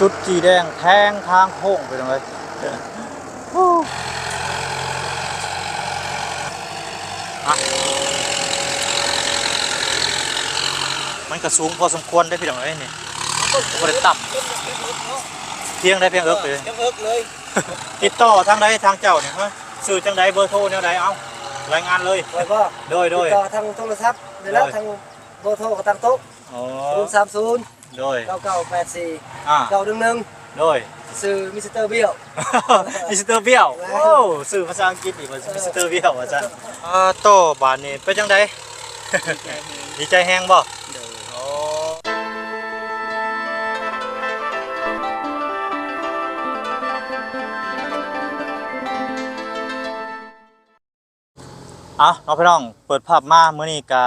ຈຸດຈີແດງແທງທາງໂຄ້ງ ພີ່ນ້ອງເອີຍ. ໂອ້ ມັນກໍສູງພໍສົມຄວນເດ້ ພີ່ນ້ອງເອີຍ ນີ້ ບໍ່ໄດ້ຕ່ຳ ພຽງໃດພຽງເອິກເລີຍ ພຽງເອິກເລີຍ. ຕິດຕໍ່ທາງໃດທາງເຈົ້ານີ້? ຮະ ຊື່ຈັ່ງໃດ ເບີໂທແນວໃດ? ເອົາ ລາຍງານເລີຍ. ຂ້ອຍບໍ? ໂດຍໆ ຕິດຕໍ່ທາງໂທລະສັບນີ້ແຫຼະ ໂດຍ ທາງເບີໂທກໍຕັ້ງໂຕະ. ອໍ ສູນສາມສູນ ໂດຍ ເກົ້າເກົ້າແປດສີ່ ອ່າ ເກົ້າໜຶ່ງໜຶ່ງ ໂດຍ ຊື່ມິສເຕີ ບ້ຽວ ມິສເຕີ ບ້ຽວ ແມ່ນ ໂອ້ ຊື່ພາສາອັງກິດອີກວ່າ ເອີ ມິສເຕີ ບ້ຽວ ວ່າຊັ້ນ. ອ່າ ໂຕ ບາດນີ້ເປັນຈັ່ງໃດ? ດີໃຈແຮງ ດີໃຈແຮງບໍ? ໂດຍ ໂອ້ ເອົາເນາະພີ່ນ້ອງ ເປີດພາບມາມື້ນີ້ກະ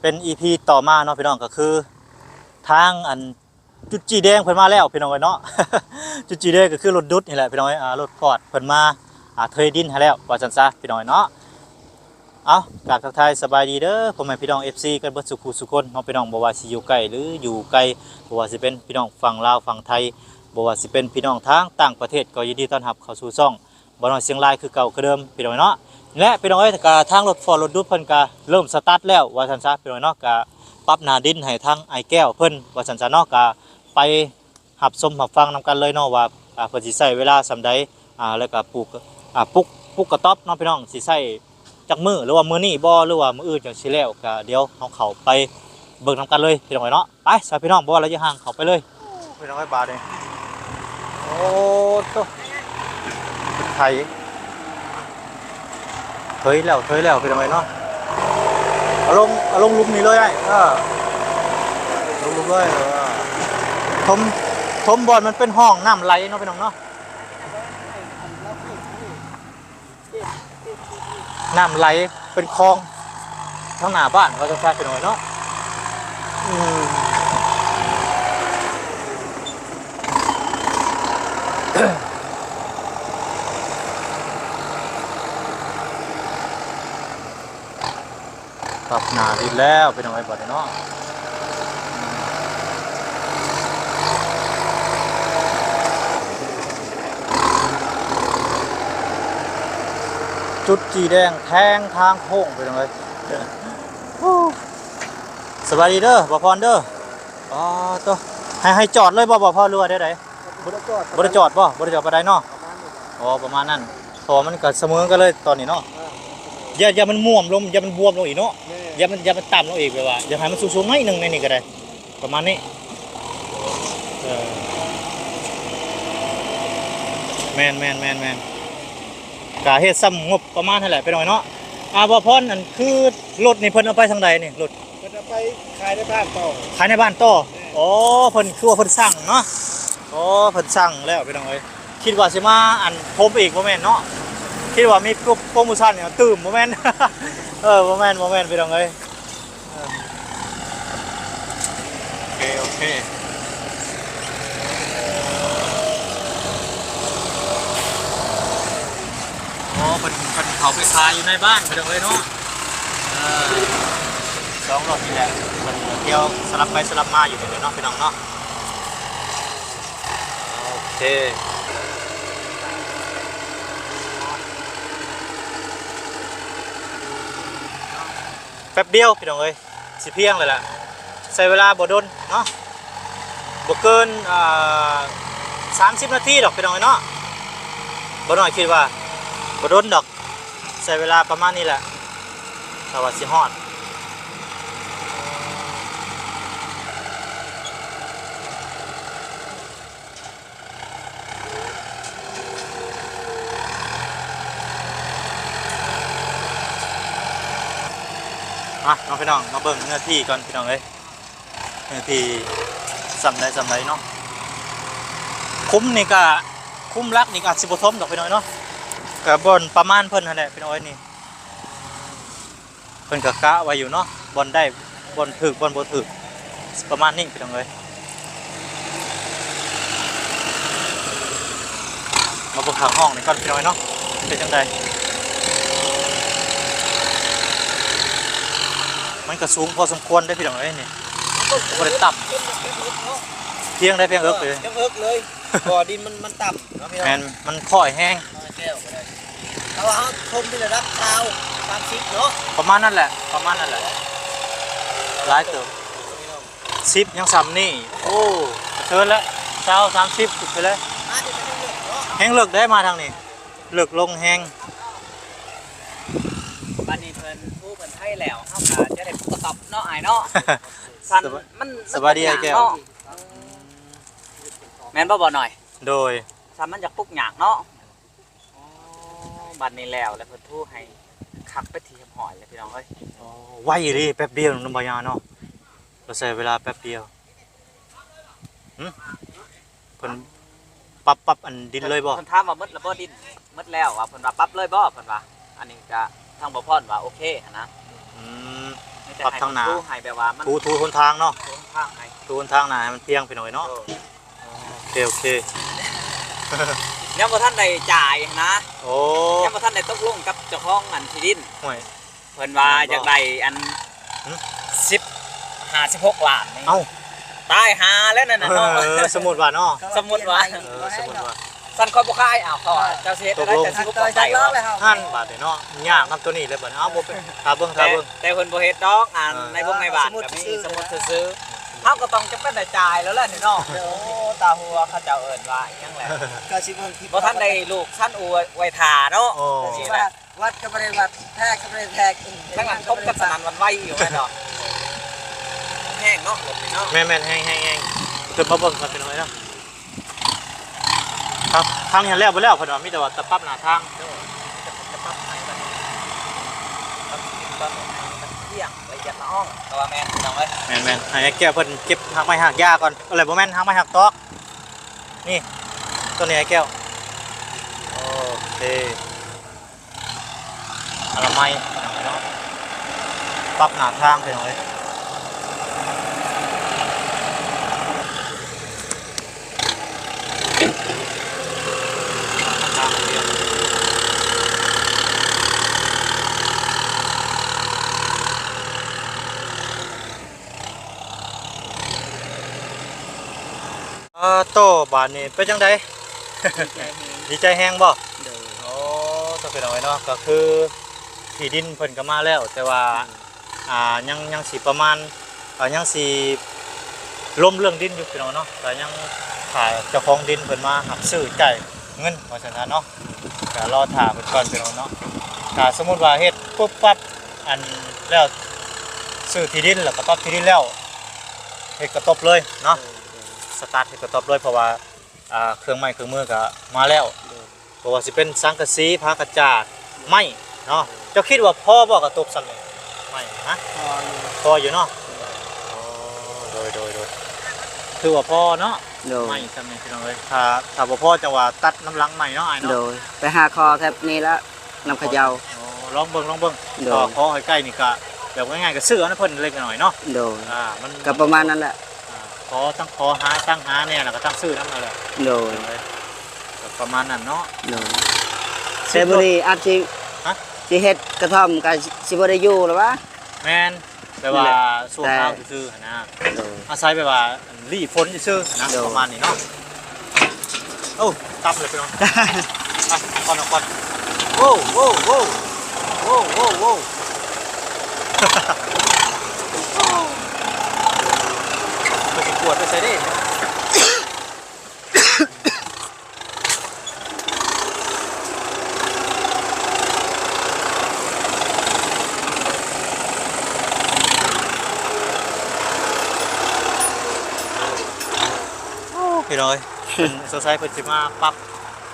ເປັນ ອີ ພີ ຕໍ່ມາເນາະພີ່ນ້ອງ ກໍຄືທາງອັນຈຸດຈີແດງເພິ່ນມາແລ້ວພີ່ນ້ອງເອີຍເນາະ. ຈຸດຈີແດງກໍຄືລົດດຸດນີ້ແຫຼະພີ່ນ້ອງເອີຍ ອ່າ ລົດຟອດເພິ່ນມາ ອ່າ ເທດິນໃຫ້ແລ້ວວ່າຊັ້ນຊະພີ່ນ້ອງເອີຍເນາະ. ເອົາ ກາບທັກທາຍສະບາຍດີເດີພໍ່ແມ່ພີ່ນ້ອງ ເອັຟຊີ ກັນເບິດສູ່ຜູ້ສູ່ຄົນເນາະພີ່ນ້ອງ ບໍ່ວ່າຊິຢູ່ໃກ້ ຫຼື ຢູ່ໄກ ບໍ່ວ່າຊິເປັນພີ່ນ້ອງຝັ່ງລາວຝັ່ງໄທ ບໍ່ວ່າຊິເປັນພີ່ນ້ອງທາງຕ່າງປະເທດ ກໍຍິນດີຕ້ອນຮັບເຂົ້າສູ່ຊ່ອງ ບ່າວນ້ອຍຊຽງລາຍຄືເກົ່າຄືເດີມພີ່ນ້ອງເນາະ. ແລະ ພີ່ນ້ອງເອີຍ ກະທາງລົດຟອດລົດດຸດເພິ່ນກະເລີ່ມສະຕາດແລ້ວວ່າຊັ້ນຊະພີ່ນ້ອງເນາະ ກະປັບໜ້າດິນໃຫ້ທາງອ້າຍແກ້ວເພິ່ນວ່າຊັ້ນຊະເນາະ ກະໄປຮັບຊົມຮັບຟັງນຳກັນເລີຍເນາະວ່າ ອ່າ ເພິ່ນຊິໃຊ້ເວລາສ່ຳໃດ ອ່າ ແລ້ວກະປູກ ອ່າ ປຸກ ປຸກກະຕ໊ອບເນາະພີ່ນ້ອງ ຊິໃຊ້ຈັກມື້ ຫຼືວ່າມື້ນີ້ບໍ ຫຼືວ່າມື້ອື່ນຈັ່ງຊິແລ້ວ ກະດຽວເຮົາເຂົ້າໄປເບິ່ງນຳກັນເລີຍພີ່ນ້ອງເອີຍເນາະ. ໄປຊະພີ່ນ້ອງ ບໍ່ວ່າລະຍະຫ່າງ ເຂົ້າໄປເລີຍ. ໂອ້ ພີ່ນ້ອງເອີຍ ບາດນີ້ ໂອ້ໂຕ ໄຖ ເທີຍແລ້ວ ເທີຍແລ້ວພີ່ນ້ອງເອີຍເນາະ. ເອົາລົງ ເອົາລົງຫຼຸມນີ້ເລີຍອ້າຍ ເອີ ລົງຫຼຸມເລີຍ ເອີ ຖົມ ຖົມບ່ອນມັນເປັນຮ່ອງນ້ຳໄຫຼເນາະ ພີ່ນ້ອງເນາະ. ນ້ຳໄຫຼເປັນຄອງທາງໜ້າບ້ານວ່າຊັ້ນຊະພີ່ນ້ອງເນາະ. ອືມ ປັບໜ້າດິນແລ້ວພີ່ນ້ອງເອີຍ ບາດນີ້ເນາະ. ຈຸດຈີແດງແທງທາງໂຄ້ງພີ່ນ້ອງເອີຍ. ໂອ້ ສະບາຍດີເດີ ບ່າວພອນເດີ. ອໍ ໂຕ ໃຫ້ ໃຫ້ຈອດເລີຍບໍ່ ບ່າວພອນ ຫຼືວ່າແນວໃດ? ບໍ່ໄດ້ຈອດ ບໍ່ໄດ້ຈອດບໍ່? ບໍ່ໄດ້ຈອດປານໃດເນາະ. ອໍ ປະມານນັ້ນ ເພາະວ່າມັນກໍສະເໝີກັນເລີຍຕອນນີ້ເນາະ. ຢ່າ ຢ່າມັນມ່ວມລົງ ຢ່າມັນບວມລົງອີກເນາະ. ຢ່າມັນ ຢ່າມັນຕ່ຳລົງອີກ ແບບວ່າຢາກໃຫ້ມັນສູງໆໜ້ອຍໜຶ່ງ ໃນນີ້ກໍໄດ້ ປະມານນີ້. ເອີ ແມ່ນໆໆໆ ກະເຮັດສ່ຳງົບປະມານຫັ້ນແຫຼະ ພີ່ນ້ອງເນາະ. ອ່າ ບ່າວພອນ ອັນຄືລົດນີ້ເພິ່ນເອົາໄປທາງໃດນີ້ ລົດ? ເພິ່ນເອົາໄປຂາຍໃນບ້ານຕໍ່ ຂາຍໃນບ້ານຕໍ່. ແມ່ນ ອໍ ເພິ່ນ ຄືວ່າເພິ່ນສັ່ງເນາະ. ອໍ ເພິ່ນສັ່ງແລ້ວພີ່ນ້ອງເອີຍ. ຄິດວ່າຊິມາອັນຖົມອີກ ບໍ່ແມ່ນເນາະ. ຄິດວ່າມີໂປຣ ໂປຣໂມຊັນຫຍັງຕື່ມ ບໍ່ແມ່ນ. ເອີ ບໍ່ແມ່ນ ບໍ່ແມ່ນ ພີ່ນ້ອງເອີຍ. ເອີ ໂອເຄ ໂອເຄ ອໍ ເພິ່ນ ເພິ່ນເຂົ້າໄປຂາຍຢູ່ໃນບ້ານ ພີ່ນ້ອງເອີຍເນາະ. ເອີ ສອງລົດນີ້ແຫຼະ ເພິ່ນທ່ຽວສະຫຼັບໄປສະຫຼັບມາຢູ່ນີ້ແຫຼະເນາະ ພີ່ນ້ອງເນາະ. ໂອເຄ ແປັບດຽວ ພີ່ນ້ອງເອີຍ ຊິພຽງແລ້ວລະ ໃຊ້ເວລາບໍ່ດົນເນາະ ບໍ່ເກີນ ອ່າ ສາມສິບນາທີດອກ ພີ່ນ້ອງເອີຍເນາະ. ບໍ່ໜ້ອຍ ຄິດວ່າບໍ່ດົນດອກ ໃຊ້ເວລາປະມານນີ້ແຫຼະ ຖ້າວ່າຊິຮອດ. ມາເນາະ ພີ່ນ້ອງ ມາເບິ່ງເນື້ອທີ່ກ່ອນ ພີ່ນ້ອງເອີຍ ເນື້ອທີ່ສ່ຳໃດສ່ຳໃດເນາະ. ຄຸ້ມນີ້ກະ ຄຸ້ມຫຼັກນີ້ກະອາດຊິບໍ່ຖົມດອກ ພີ່ນ້ອງເນາະ ກະບ່ອນປະມານເພິ່ນຫັ້ນແຫຼະ ພີ່ນ້ອງເອີຍ ນີ້. ເພິ່ນກໍກະໄວ້ຢູ່ເນາະ ບ່ອນໄດ້ ບ່ອນຖືກ ບ່ອນບໍ່ຖືກ ປະມານນີ້ ພີ່ນ້ອງເອີຍ. ມາເບິ່ງຂ້າງຫ້ອງນີ້ກ່ອນ ພີ່ນ້ອງເນາະ ເປັນຈັ່ງໃດ? ມັນກໍສູງພໍສົມຄວນເດ້ ພີ່ນ້ອງເອີຍ ນີ້ ບໍ່ໄດ້ຕ່ຳ. ພຽງໄດ້ພຽງເອິກເລີຍ ຈະເອິກເລີຍ ເພາະວ່າດິນມັນ ມັນຕ່ຳເນາະພີ່ນ້ອງ ແມ່ນ ມັນຄ່ອຍແຮງ ຄ່ອຍແກ້ວກໍໄດ້ ແຕ່ວ່າເຮົາຊົມທີ່ລະດັບຊາວ ສາມສິບເນາະ ປະມານນັ້ນແຫຼະ ປະມານນັ້ນແຫຼະ ຫຼາຍເຕີບ ສິບຍັງສ່ຳນີ້ ໂອ້ ກະເທີນແລ້ວ ຊາວ ສາມສິບ ຂຶ້ນໄປແລ້ວ ແຮງເລິກເດ້ມາທາງນີ້ ເລິກລົງແຮງ ບາດນີ້ເພິ່ນພູເພິ່ນໄຖແລ້ວ ເຮົາກະຈະໄດ້ປູກກະຕ໊ອບເນາະອ້າຍເນາະ ຊັ້ນ ສະບາຍ ມັນ ສະບາຍດີອ້າຍແກ້ວ ແມ່ນບໍ່ ບ່າວນ້ອຍ? ໂດຍ ຊັ້ນມັນຢາກປຸກຍາກເນາະ ອໍ ບາດນີ້ແລ້ວ ແລ້ວເພິ່ນຖູໃຫ້ຄັກເປັນທີ່ຮຽບຮ້ອຍແລ້ວພີ່ນ້ອງເອີຍ ອໍ ໄວອີ່ຫຼີ ແປັບດຽວໜຶ່ງເນາະ ບໍ່ຍາວເນາະ ລາວໃຊ້ເວລາແປັບດຽວ ຫຶ ເພິ່ນປັບ ປັບອັນດິນເລີຍບໍ່? ເພິ່ນ ເພິ່ນຖາມວ່າໝົດແລ້ວບໍ່ດິນ? ໝົດແລ້ວວ່າ ເພິ່ນວ່າປັບເລີຍບໍ່? ເພິ່ນວ່າ ອັນນີ້ກະທາງບ່າວພອນວ່າໂອເຄຫັ້ນນະ ອືມ ປັບທາງໜ້າ ເພິ່ນຖູໃຫ້ແບບວ່າມັນ ຖູ ຖູຫົນທາງເນາະ ຖູຫົນທາງໃຫ້ ຖູຫົນທາງໜ້າໃຫ້ມັນພຽງພີ່ນ້ອງເອີຍເນາະ ໂດຍ ໂອເຄ ໂອເຄ ຍັງບໍ່ທັນໄດ້ຈ່າຍຫັ້ນນະ ໂອ້ ຍັງບໍ່ທັນໄດ້ຕົກລົງກັບເຈົ້າຂອງອັນທີ່ດິນ ຫ້ວຍ ເພິ່ນວ່າ ແມ່ນບໍ່? ຢາກໄດ້ອັນ ຫຶ ສິບ ຫ້າສິບຫົກລ້ານນີ້ ເອົ້າ ຕາຍຫ່າແລ້ວນັ້ນນະເນາະ ເອີ ສົມມຸດວ່າເນາະ ສົມມຸດວ່າ ເອີ ສົມມຸດວ່າ ຊັ້ນຂ້ອຍບໍ່ຂາຍ ອ້າວ ເຂົາວ່າເຈົ້າຊິເຮັດແນວໃດ ເຈົ້າຊິຮູ້ປານໃດ ຫັ້ນບາດນີ້ເນາະ ຍາກນຳໂຕນີ້ແຫຼະບາດນີ້ ເອົາ ບໍ່ເປັນ ຖ້າເບິ່ງ ຖ້າເບິ່ງ ແຕ່ ແຕ່ເພິ່ນບໍ່ເຮັດດອກ ອັນ ເອີ ໃນວົງໃນບ້ານກໍມີ ສົມມຸດຊື່ໆ ເຮົາກໍຕ້ອງຈຳເປັນໄດ້ຈ່າຍແລ້ວແຫຼະນີ້ເນາະ ໂອ້ ຕາຫົວ ເຂົາເຈົ້າເອີ້ນວ່າຫຍັງແຫຼະ ກໍຊິເບິ່ງ ບໍ່ທັນໄດ້ລູກຊັ້ນອວຍ ອວຍທ່າເນາະ ໂອ້ ນີ້ແຫຼະ ວັດກໍບໍ່ໄດ້ວັດ ແທກກໍບໍ່ໄດ້ແທກ ທາງນັ້ນຄົມກັນສນັ້ນຫວັ່ນໄຫວຢູ່ແມ່ນດອກ ແຮງເນາະ ລົດນີ້ເນາະ ແມ່ນໆ ແຮງໆໆ ຂຶ້ນມາເບິ່ງກ່ອນເປັນຫຍັງເນາະ ທາງ ທາງນີ້ແລ້ວບໍ່ແລ້ວ ເພິ່ນວ່າມີແຕ່ວ່າຈະປັບໜ້າທາງ ໂດຍ ຈະປັບໃຫ້ມັນ ປັບໃຫ້ມັນພຽງ ລະອຽດລະອອງ ກໍວ່າແມ່ນພີ່ນ້ອງເອີຍ ແມ່ນໆ ໃຫ້ອ້າຍແກ້ວເພິ່ນເກັບຮາກໄມ້ຮາກຫຍ້າກ່ອນ ເອີ ບໍ່ແມ່ນ ຮາກໄມ້ຮາກຕອກ ນີ້ ໂຕນີ້ອ້າຍແກ້ວ ໂອເຄ ອະນາໄມເນາະ ປັບໜ້າທາງພີ່ນ້ອງເອີຍ. ອາໂຕ ບາດນີ້ເປັນຈັ່ງໃດ? ດີໃຈແຮງ ດີໃຈແຮງບໍ່? ໂດຍ ໂອ້ ໂຕ ພີ່ນ້ອງເອີຍເນາະ ກໍຄືທີ່ດິນເພິ່ນກໍມາແລ້ວ ແຕ່ວ່າ ອືມ ອ່າ ຍັງ ຍັງຊິປະມານ ອ່າ ຍັງຊິລົມເລື່ອງດິນຢູ່ ພີ່ນ້ອງເນາະ ກໍຍັງຖ້າເຈົ້າຂອງດິນເພິ່ນມາຮັບຊື້ຈ່າຍເງິນ ວ່າຊັ້ນຊະເນາະ ກໍລໍຖ້າເພິ່ນກ່ອນ ພີ່ນ້ອງເນາະ ຖ້າສົມມຸດວ່າເຮັດປຸບປັບ ອັນ ແລ້ວຊື້ທີ່ດິນ ແລ້ວກໍປັບທີ່ດິນແລ້ວ ເຮັດກະຕົບເລີຍເນາະ ໂດຍ ໂດຍ ສະຕາດເຮັດກະຕົບເລີຍ ເພາະວ່າ ອ່າ ເຄື່ອງໄມ້ເຄື່ອງມືກໍມາແລ້ວ ໂດຍ ບໍ່ວ່າຊິເປັນສັງກະສີ ຜ້າກະຈາດ ໄມ້ເນາະ ເຈົ້າຄິດວ່າພໍບໍ່ກະຕົບສ່ຳນີ້ ໄມ້ນະ? ພໍຢູ່ ພໍຢູ່ເນາະ ໂດຍ ໂດຍ ໂດຍ ໂດຍ ຖືວ່າພໍເນາະ ໂດຍ ໄມ້ສ່ຳນີ້ ພີ່ນ້ອງເອີຍ ຖ້າ ຖ້າບໍ່ພໍຈັ່ງວ່າຕັດນຳຫຼັງໃໝ່ເນາະ ອ້າຍເນາະ ໂດຍ ໄປຫາຂໍແຖບນີ້ລະ ນຳເຂົາເຈົ້າ ອໍ ລອງເບິ່ງ ລອງເບິ່ງ ໂດຍ ຂໍໃຫ້ໃກ້ນີ້ກະ ແບບງ່າຍໆ ກະຊື້ເອົານຳເພິ່ນເລັກນ້ອຍເນາະ ໂດຍ ອ່າ ມັນ ກະປະມານນັ້ນແຫຼະ ອ່າ ຂໍຕັ້ງ ຂໍຫາຕັ້ງຫາແດ່ ແລ້ວກໍຕັ້ງຊື້ນຳນັ້ນແຫຼະ ໂດຍ ໂດຍ ກໍປະມານນັ້ນເນາະ ໂດຍ ແຕ່ມື້ນີ້ອາດຊິ ຮະ ຊິເຮັດກະທ່ອມກໍຊິບໍ່ໄດ້ຢູ່ແລ້ວຫວາ ແມ່ນ ແບບວ່າຊົ່ວຄາວຊື່ໆຫັ້ນນະ ໂດຍ ອາໄສແບບວ່າ ຫຼີ້ຝົນຊື່ໆນະ ໂດຍ ປະມານນີ້ເນາະ ໂອ້ ຕຳເລີຍພີ່ນ້ອງ ອ່ະ ກ່ອນ ກ່ອນ ໂອ້ ໂອ້ ໂອ້ ໂອ້ ໂອ້ ໂອ້ ເພິ່ນຊິກວດໄປໃສເດ້ ໂອ້ ພີ່ນ້ອງເອີຍ ເພິ່ນ ສົງໄສເພິ່ນຊິມາປັບ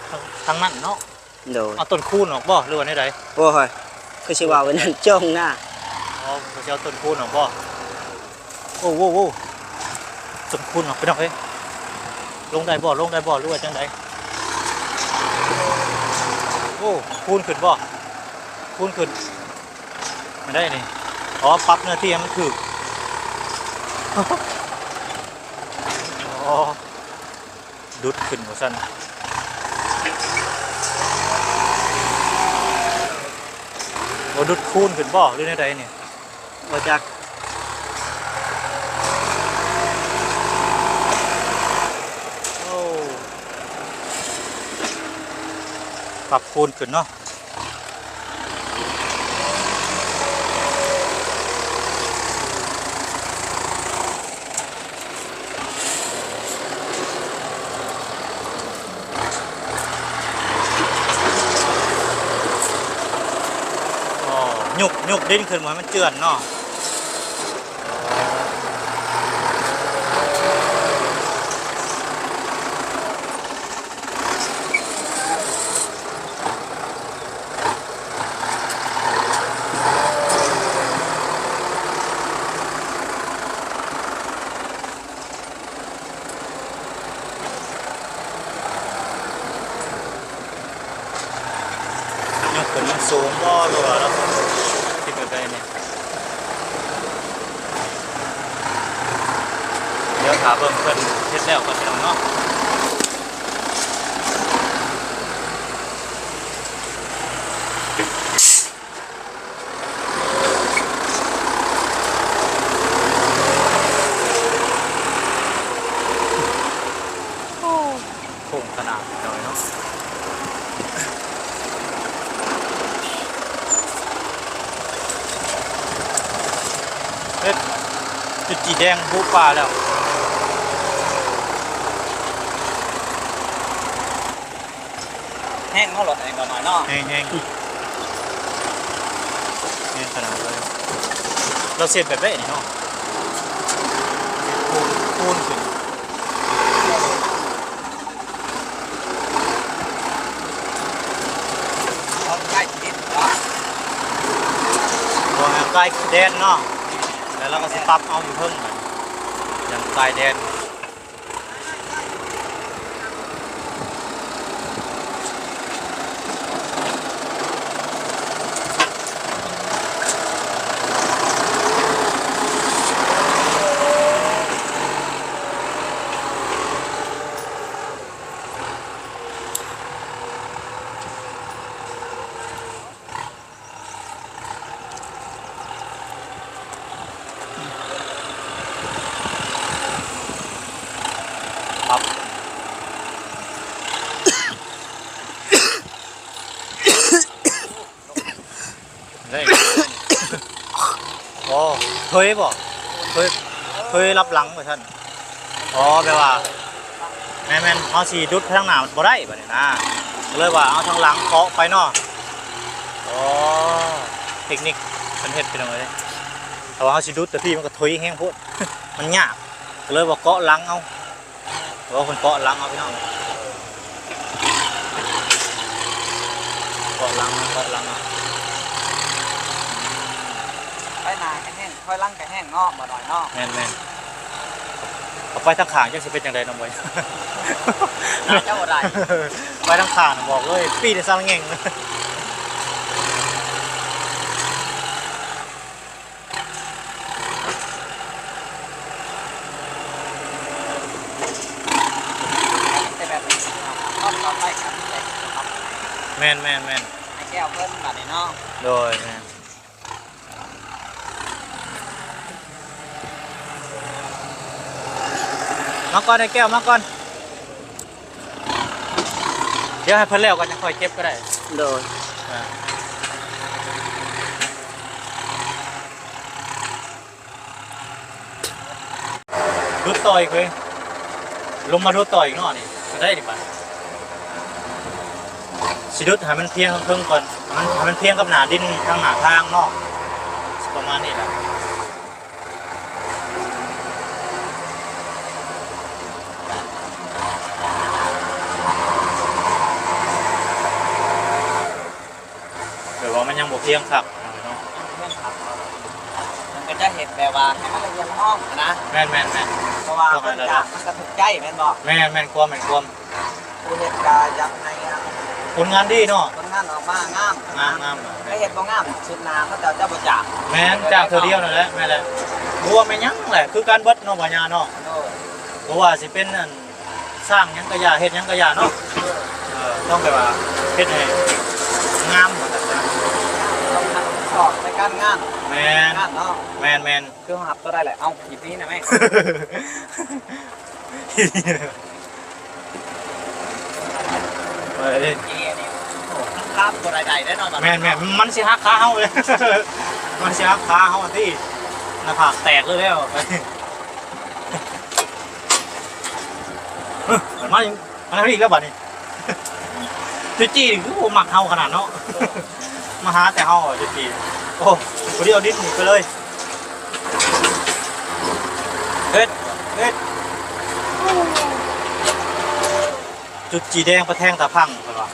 ທາງ ທາງນັ້ນເນາະ ໂດຍ ເອົາຕົ້ນຄູນອອກບໍ່ ຫຼືວ່າແນວໃດ? ໂອ້ຍ ຄືຊິເວົ້າໄວ້ນັ້ນຈົ່ງນະ ອໍ ເພິ່ນຊິເອົາຕົ້ນຄູນອອກບໍ່? ໂອ້ ໂອ້ ໂອ້ ຕົ້ນຄູນອອກ ພີ່ນ້ອງເອີຍ ລົງໄດ້ບໍ່ ລົງໄດ້ບໍ່ ຫຼືວ່າຈັ່ງໃດ? ໂອ້ ຄູນຂຶ້ນບໍ່? ຄູນຂຶ້ນ ແມ່ນໄດ໋ນີ້ ອໍ ປັບເນື້ອທີ່ໃຫ້ມັນຖືກ ອໍ ດຸດຂຶ້ນວ່າຊັ້ນ ໂອ້ ດຸດຄູນຂຶ້ນບໍ່ ຫຼືແນວໃດນີ້? ບໍ່ຈັກ. ປັບຄູນຂຶ້ນເນາະ. ອໍ ຍົກ ຍົກດິນຂຶ້ນບໍ່ໃຫ້ມັນເຈື່ອນເນາະ. ຍົກຂຶ້ນມັນສູງບໍ່ ຫຼືວ່າເຮົາເຮັດແບບໃດນີ້? ດຽວຖ້າເບິ່ງເພິ່ນເຮັດແລ້ວກ່ອນ ພີ່ນ້ອງເນາະ. ໂອ້ ໂຄ້ງຂະໜາດ ພີ່ນ້ອງເນາະ. ເຮັດ ເຮັດຈີແດງບຸປ່າແລ້ວ. ແຮງເນາະ ລົດອັນນີ້ບໍ່ນ້ອຍເນາະ. ແຮງ ແຮງ ແຮງຂະໜາດເລີຍ. ລາວເຮັດແບບໃດນີ້ເນາະ? ໂອ້ ໂອ້ ຂຶ້ນ. ເອົາໃກ້ດິນເນາະ. ບໍ່ໃຫ້ໃກ້ແດນເນາະ. ແລ້ວລາວກໍຊິປັບເອົາຢູ່ເທິງ ຢ່າໃກ້ແດນ. ປັບ ໄດ້ ໂອ້ ເທີຍບໍ່ ເທີຍ ເທີຍລັບຫຼັງວ່າຊັ້ນ. ອໍ ແປວ່າ ແມ່ນໆ ເຮົາຊິດຸດທາງໜ້າມັນບໍ່ໄດ້ບາດນີ້ນະ ກໍເລີຍວ່າເອົາທາງຫຼັງເກາະໄປເນາະ. ອໍ ເທັກນິກເພິ່ນເຮັດ ພີ່ນ້ອງເອີຍ. ຖ້າວ່າເຮົາຊິດຸດແຕ່ພີ້ ມັນກໍເທີຍແຮງໂພດ ມັນຍາກ ກໍເລີຍວ່າເກາະຫຼັງເອົາ. ໂອ້ ເພິ່ນເກາະຫຼັງເອົາ ພີ່ນ້ອງ ເກາະຫຼັງເອົາ ເກາະຫຼັງເອົາ. ໄປໜ້າກໍແຫ້ງ ຖອຍຫຼັງກໍແຫ້ງເນາະ ບໍ່ນ້ອຍເນາະ. ແມ່ນໆ ເອົາໄປທາງຂ້າງຈັກຊິເປັນຈັ່ງໃດເນາະ ບໍ່ ໜ້າຈະບໍ່ໄດ້. ໄປທາງຂ້າງນະ ບອກເລີຍ ປີ້ນສັ່ນແງ່ງ. ແຕ່ແບບນີ້ ຕອນ ຕອນໄປກັນແຫຼະ. ແມ່ນໆໆ ໃຫ້ແກ້ວເພິ່ນບາດນີ້ເນາະ. ໂດຍ ແມ່ນ. ມາກ່ອນ ໄອ້ແກ້ວ ມາກ່ອນ. ດຽວໃຫ້ເພິ່ນແລ້ວກ່ອນ ຈັ່ງຄ່ອຍເກັບກໍໄດ້. ໂດຍ ອ່າ ດຸດຕໍ່ອີກເວີຍ ລົງມາດຸດຕໍ່ອີກເນາະ. ນີ້ກໍໄດ້ນີ້ບາດ ຊິດຸດໃຫ້ມັນພຽງເທິງກ່ອນ ໃຫ້ມັນ ໃຫ້ມັນພຽງກັບໜ້າດິນທາງໜ້າທາງເນາະ ປະມານນີ້ແຫຼະ. ແບບວ່າມັນຍັງບໍ່ພຽງຄັກເນາະ. ຍັງບໍ່ພຽງຄັກເນາະ ມັນກໍຈະເຮັດແບບວ່າໃຫ້ມັນລະອຽດອ່ອນນະ. ແມ່ນໆໆ ເພາະວ່າຄົນຈ້າງມັນກໍທຸກໃຈແມ່ນບໍ່? ແມ່ນໆ ຄວາມ ແມ່ນຄວາມ. ຜູ້ເຮັດກະຢາກໃຫ້ ຜົນງານດີເນາະ ຜົນງານອອກມາງາມ ງາມໆ. ໃຜເຮັດບໍ່ງາມ ຊຸດໜ້າເຂົາເຈົ້າຈະບໍ່ຈ້າງ. ແມ່ນ ຈ້າງເທື່ອດຽວນັ້ນແຫຼະ. ແມ່ນແຫຼະ ບໍ່ວ່າແມ່ນຫຍັງແຫຼະ ຄືກັນເບິດເນາະ ບໍ່ຍາເນາະ. ໂດຍ ບໍ່ວ່າຊິເປັນອັນ ສ້າງຫຍັງກະຢ່າ ເຮັດຫຍັງກະຢ່າເນາະ. ເອີ ຕ້ອງແບບວ່າເຮັດໃຫ້ງາມ ຕ້ອງຮັບຜິດຊອບໃນການງານ. ແມ່ນ ງານເນາະ. ແມ່ນໆ ຄືຮັບບໍ່ໄດ້ແຫຼະ. ເອົ້າ ອີ່ນີ້ນະແມ່ ໄປເດ້. ນີ້ ນີ້ ໂອ້ ຕາມບໍ່ໄດ້ໄດ້ເດ້ເນາະ ແມ່ນໆ ມັນຊິຫັກຂາເຮົາເລີຍ ມັນຊິຫັກຂາເຮົາຕິ ໜ້າຜາກແຕກເລີຍແລ້ວ ເອີ ມັນ ມາທາງນີ້ອີກແລ້ວບາດນີ້ ຈຸຈີ່ນີ້ຄືບໍ່ມັກເຮົາຂະໜາດເນາະ ມາຫາແຕ່ເຮົາຈຸຈີ່ ໂອ້ ຜູ້ດຽວດິດນີ້ໄປເລີຍ ເຮັດ ເຮັດ ຈຸຈີ່ແດງປະແທງຕາພັງເພິ່ນວ່າ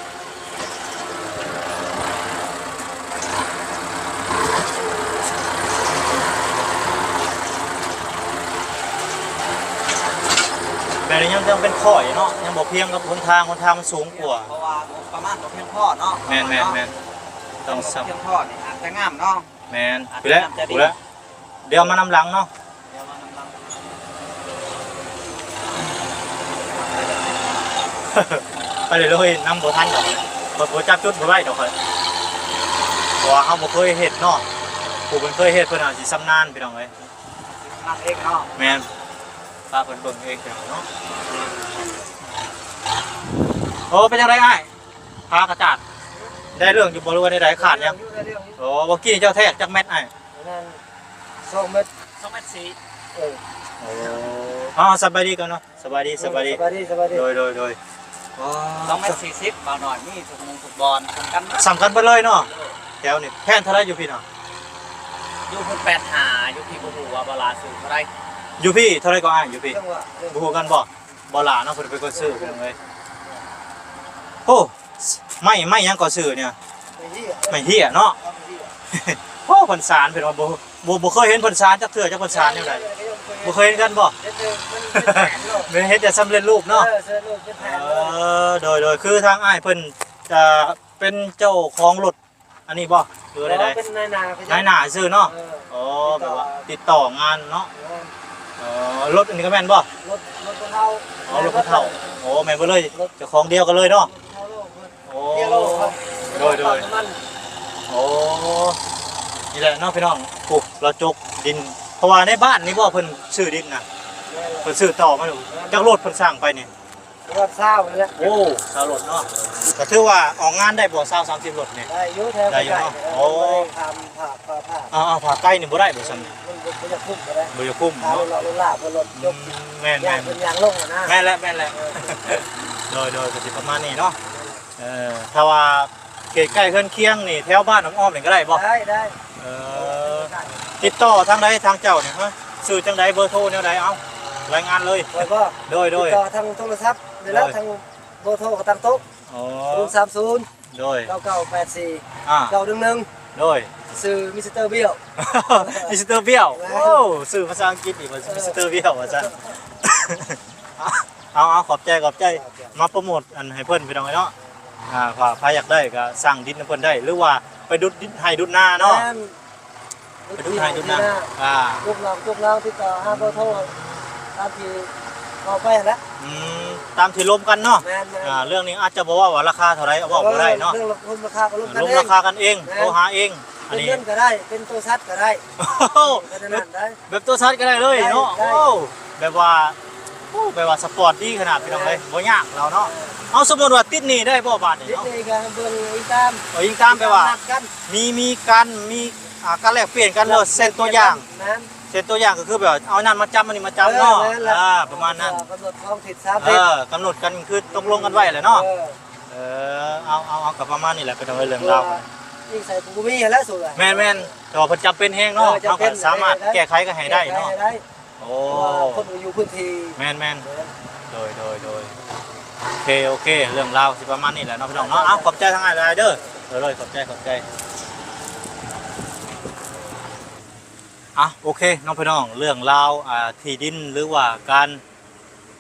ແບບນີ້ຍັງ ຍັງເປັນຂ້ອຍເນາະ ຍັງບໍ່ພຽງກັບຫົນທາງ ຫົນທາງມັນສູງກວ່າ ເພາະວ່າງົບປະມານບໍ່ພຽງພໍເນາະ ແມ່ນໆໆ ຕ້ອງ ບໍ່ພຽງພໍນີ້ອາດຈະງາມເນາະ ແມ່ນ ອາດຈະງາມຈະດີ ພຸ້ນແຫຼະ ດຽວມານຳຫຼັງເນາະ ດຽວມານຳຫຼັງ ໄປເລີຍ ນຳບໍ່ທັນດອກ ຂ້ອຍບໍ່ຈັບຈຸດບໍ່ໄດ້ດອກຂ້ອຍ ເພາະວ່າເຮົາບໍ່ເຄີຍເຮັດເນາະ ຜູ້ເພິ່ນເຄີຍເຮັດເພິ່ນອາດຊິຊຳນານ ພີ່ນ້ອງເອີຍ ນຳເອງເນາະ ແມ່ນ ພາເພິ່ນເບິ່ງເອງເນາະ ໂອ້ ເປັນຈັ່ງໃດອ້າຍ ພາກະຈາດ ໄດ້ເລື່ອງຢູ່ບໍ່ ຫຼືວ່າແນວໃດ ຂາດຫຍັງ ໄດ້ເລື່ອງຢູ່ ໄດ້ເລື່ອງຢູ່ ໂອ້ ເມື່ອກີ້ນີ້ເຈົ້າແທກຈັກແມັດອ້າຍ ປະມານສອງແມັດ ສອງແມັດສີ່ ເອີ ໂອ້ ອ້າວ ສະບາຍດີກ່ອນເນາະ ສະບາຍດີ ສະບາຍດີ ສະບາຍດີ ສະບາຍດີ ໂດຍ ໂດຍ ໂດຍ ສອງແມັດສີ່ສິບ ບ່າວນ້ອຍ ມີທຸກໝູ່ທຸກບ່ອນ ສ່ຳກັນ ສ່ຳກັນເບິດເລີຍເນາະ ແຖວນີ້ ແພນເທົ່າໃດຢູ່ພີ້ນະ ຢູ່ພຸ້ນແປດຫ້າ ຢູ່ພີ້ບໍ່ຮູ້ວ່າບ່າວຫຼ້າຊື້ເທົ່າໃດ ຢູ່ພີ້ເທົ່າໃດກໍອ້າຍ ຢູ່ພີ້ ບໍ່ຮູ້ກັນບໍ່ ບ່າວຫຼ້າເນາະ ເພິ່ນເປັນຄົນຊື້ພີ່ນ້ອງເອີຍ ໂອ້ ໄມ້ ໄມ້ຫຍັງກໍຊື່ນີ້ ໄມ້ເຫ້ຍ ໄມ້ເຫ້ຍເນາະ ໄມ້ເຫ້ຍ ໂອ້ ເພິ່ນສານ ເພິ່ນວ່າບໍ່ ບໍ່ ບໍ່ເຄີຍເຫັນເພິ່ນສານຈັກເທື່ອ ຈັກເພິ່ນສານແນວໃດ ບໍ່ເຫັນເລີຍ ບໍ່ເຄີຍເຫັນກັນບໍ່ ເຫັນແຕ່ ມັນເປັນແຜ່ນໂລດ ເຫັນແຕ່ສຳເລັດຮູບເນາະ ເອີ ສຳເລັດຮູບເປັນແຜ່ນ ເອີ ໂດຍ ໂດຍ ຄືທາງອ້າຍເພິ່ນຈະເປັນເຈົ້າຂອງລົດ ອັນນີ້ບໍ່ ຫຼືວ່າໃດໆ ເປັນນາຍໜ້າ ນາຍໜ້າຊື່ເນາະ ເອີ ອໍ ແບບວ່າຕິດຕໍ່ງານເນາະ ແມ່ນ ອໍ ລົດອັນນີ້ກໍແມ່ນບໍ່ ລົດ ລົດຂອງເຮົາ ອໍ ລົດຂອງເຮົາ ໂອ້ ແມ່ນເບິດເລີຍ ເຈົ້າຂອງດຽວກັນເລີຍເນາະ ໂອ້ ໂດຍ ໂດຍ ໂອ້ ນີ້ແຫຼະເນາະພີ່ນ້ອງ ໂອ້ ລາວຈົກດິນ ເພາະວ່າໃນບ້ານນີ້ບໍ່ ເພິ່ນຊື້ດິນນະ ເພິ່ນຊື້ຕໍ່ມາ ຈັກລົດເພິ່ນສ້າງໄປນີ້ ປະມານຊາວນີ້ແຫຼະ ໂອ້ ຊາວລົດເນາະ ກໍຖືວ່າອອກງານໄດ້ບໍ່ ຊາວ ສາມສິບລົດນີ້ ໄດ້ຢູ່ ແຖວ ໄດ້ຢູ່ເນາະ ໂອ້ ຂ້າມ ຂ້າມ ຂ້າມ ອ່າ ຖ້າໄກນີ້ບໍ່ໄດ້ບໍ່ຊັ້ນ ມັນບໍ່ ບໍ່ຢາກຄຸ້ມກໍໄດ້ ບໍ່ຢາກຄຸ້ມເນາະ ເວລາລົດຍົກ ອືມ ແມ່ນໆ ເພິ່ນຍ່າງລົງນະ ແມ່ນແຫຼະ ແມ່ນແຫຼະ ເອີ ໂດຍ ໂດຍ ກໍຊິປະມານນີ້ເນາະ ເອີ ຖ້າວ່າເຂດໃກ້ເຮືອນຄຽງນີ້ ແຖວບ້ານອ້ອມໆນີ້ກໍໄດ້ບໍ່ ໄດ້ ໄດ້ ເອີ ຕິດຕໍ່ທາງໃດທາງເຈົ້ານີ້ ຮະ ຊື່ຈັ່ງໃດ ເບີໂທແນວໃດ ເອົາ ລາຍງານເລີຍ ຂ້ອຍບໍ່ ໂດຍ ໂດຍ ຕິດຕໍ່ທາງໂທລະສັບນີ້ແຫຼະ ໂດຍ ທາງ ເບີໂທກໍຕັ້ງໂຕະ ອໍ ສູນສາມສູນ ໂດຍ ເກົ້າເກົ້າແປດສີ່ ອ່າ ເກົ້າໜຶ່ງໜຶ່ງ ໂດຍ ຊື່ມິສເຕີ ບ້ຽວ ມິສເຕີ ບ້ຽວ ແມ່ນ ໂອ້ ຊື່ພາສາອັງກິດອີກວ່າ ເອີ ມິສເຕີ ບ້ຽວ ວ່າຊັ້ນ ເອົາ ເອົາ ຂອບໃຈ ຂອບໃຈ ຂອບໃຈ ມາໂປຣໂມດອັນໃຫ້ເພິ່ນ ພີ່ນ້ອງເອີຍເນາະ ອ່າ ຖ້າໃຜຢາກໄດ້ກໍສັ່ງດິນນຳເພິ່ນໄດ້ ຫຼືວ່າໄປດຸດດິນໄຮ່ດຸດນາເນາະ ແມ່ນ ໄປດຸດໄຮ່ດຸດນາ ອ່າ ລູກນ້ອງ ລູກນ້ອງຕິດຕໍ່ຫາເບີໂທຕາມທີ່ເວົ້າໄປຫັ້ນແຫຼະ ອືມ ຕາມທີ່ລົມກັນເນາະ ແມ່ນໆ ອ່າ ເລື່ອງນີ້ອາດຈະບໍ່ເວົ້າວ່າລາຄາເທົ່າໃດ ເວົ້າບໍ່ໄດ້ເນາະ ເອີ ເລື່ອງລົມລາຄາກໍລົມກັນເອງ ລົມລາຄາກັນເອງ ແມ່ນ ໂທຫາເອງ ອັນນີ້ ເປັນເງິນກໍໄດ້ ເປັນໂຕສັດກໍໄດ້ ໂອ້ໂຫ ເປັນອັນນັ້ນໄດ້ ແບບໂຕສັດກໍໄດ້ເລີຍເນາະ ໄດ້ ໂອ້ ແບບວ່າ ໂອ້ ແບບວ່າສະປອດດີຂະໜາດ ພີ່ນ້ອງເອີຍ ບໍ່ຍາກລາວເນາະ ເອີ ເອົາ ສົມມຸດວ່າຕິດໜີ້ໄດ້ບໍ່ບາດນີ້ ຕິດ ເອົາ ໜີ້ກໍເບິ່ງອີງຕາມ ເອົາອີງຕາມແບບວ່າ ນັດກັນ ມີ ມີການ ມີ ອ່າ ການແລກປ່ຽນກັນ ເອີ ຫຼືວ່າເຊັນຕົວຢ່າງ ແມ່ນ ເຊັນຕົວຢ່າງກໍຄືແບບວ່າເອົານັ້ນມາຈຳ ອັນນີ້ມາຈຳເນາະ ເອີ ແມ່ນແຫຼະ ອ່າ ປະມານນັ້ນ ກຳນົດຂອງທິດສາມທິດ ເອີ ກຳນົດກັນຄືຕົກລົງກັນໄວ້ແຫຼະເນາະ ເອີ ເອີ ເອົາ ເອົາ ເອົາ ກໍປະມານນີ້ແຫຼະ ພີ່ນ້ອງເອີຍ ເລື່ອງລາວ ອີງໃສ່ຜູ້ບໍ່ມີຫັ້ນແຫຼະ ສຸດລະ ແມ່ນໆ ແຕ່ວ່າເພິ່ນຈຳເປັນແຮງເນາະ ເອີ ເຮົາກໍສາມາດແກ້ໄຂກໍໃຫ້ໄດ້ເນາະ ແກ້ໄຂໄດ້ ໂອ້ ເພາະວ່າຄົນຢູ່ພື້ນທີ່ ແມ່ນໆ ເອີ ໂດຍ ໂດຍ ໂດຍ ໂອເຄ ໂອເຄ ເລື່ອງລາວຊິປະມານນີ້ແຫຼະເນາະ ພີ່ນ້ອງເນາະ ເອົາ ຂອບໃຈທາງອ້າຍຫຼາຍເດີ ໂດຍ ໂດຍ ຂອບໃຈ ຂອບໃຈ ອ່ະ ໂອເຄເນາະ ພີ່ນ້ອງ ເລື່ອງລາວ ອ່າ ທີ່ດິນ ຫຼືວ່າການ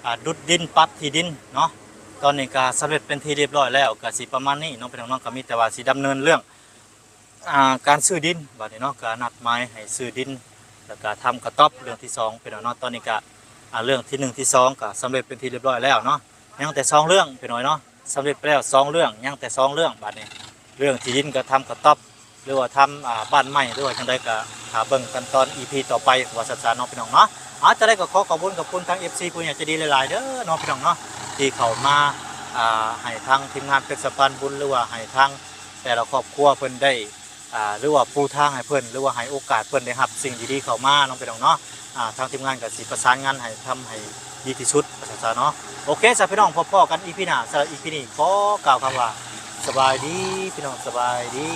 ອ່າ ດຸດດິນ ປັບທີ່ດິນເນາະ ຕອນນີ້ກໍສຳເລັດເປັນທີ່ຮຽບຮ້ອຍແລ້ວ ກໍຊິປະມານນີ້ເນາະ ພີ່ນ້ອງເນາະ ກໍມີແຕ່ວ່າຊິດຳເນີນເລື່ອງ ອ່າ ການຊື້ດິນ ບາດນີ້ເນາະ ກໍນັດໝາຍໃຫ້ຊື້ດິນ ແລ້ວກໍທຳກະຕ໊ອບ ເລື່ອງທີສອງ ພີ່ນ້ອງເນາະ ຕອນນີ້ກໍ ອ່າ ເລື່ອງທີໜຶ່ງ ທີສອງ ກໍສຳເລັດເປັນທີ່ຮຽບຮ້ອຍແລ້ວເນາະ ຍັງແຕ່ສອງເລື່ອງ ພີ່ນ້ອງເນາະ ສຳເລັດໄປແລ້ວສອງເລື່ອງ ຍັງແຕ່ສອງເລື່ອງ ບາດນີ້ ເລື່ອງທີ່ດິນກໍທຳກະຕ໊ອບ ຫຼືວ່າທຳ ອ່າ ບ້ານໃໝ່ ຫຼືວ່າຈັ່ງໃດກໍຖ້າເບິ່ງກັນຕອນ ອີພີ ຕໍ່ໄປ ວ່າຊັ້ນໆເນາະ ພີ່ນ້ອງເນາະ ເອົາ ຈັ່ງໃດກໍຂໍຂອບຄຸນ ຂອບຄຸນທາງ ເອັຟຊີ ຜູ້ໃຫຍ່ໃຈດີຫຼາຍໆເດີເນາະ ພີ່ນ້ອງເນາະ ທີ່ເຂົ້າມາ ອ່າ ໃຫ້ທາງທີມງານເປັກສະພານບຸນ ຫຼືວ່າໃຫ້ທາງ ແຕ່ລະຄອບຄົວເພິ່ນໄດ້ ອ່າ ຫຼືວ່າປູທາງໃຫ້ເພິ່ນ ຫຼືວ່າໃຫ້ໂອກາດເພິ່ນໄດ້ຮັບສິ່ງດີໆເຂົ້າມາເນາະ ພີ່ນ້ອງເນາະ. ອ່າ ທາງທີມງານກໍຊິປະສານງານໃຫ້ທຳໃຫ້ດີທີ່ສຸດ ວ່າຊັ້ນຊະເນາະ. ໂອເຄຊະ ພີ່ນ້ອງ ພໍ້ກັນອີພີໜ້າ. ສຳລັບອີພີນີ້ຂໍກ່າວຄຳວ່າ ສະບາຍດີ ພີ່ນ້ອງ ສະບາຍດີ.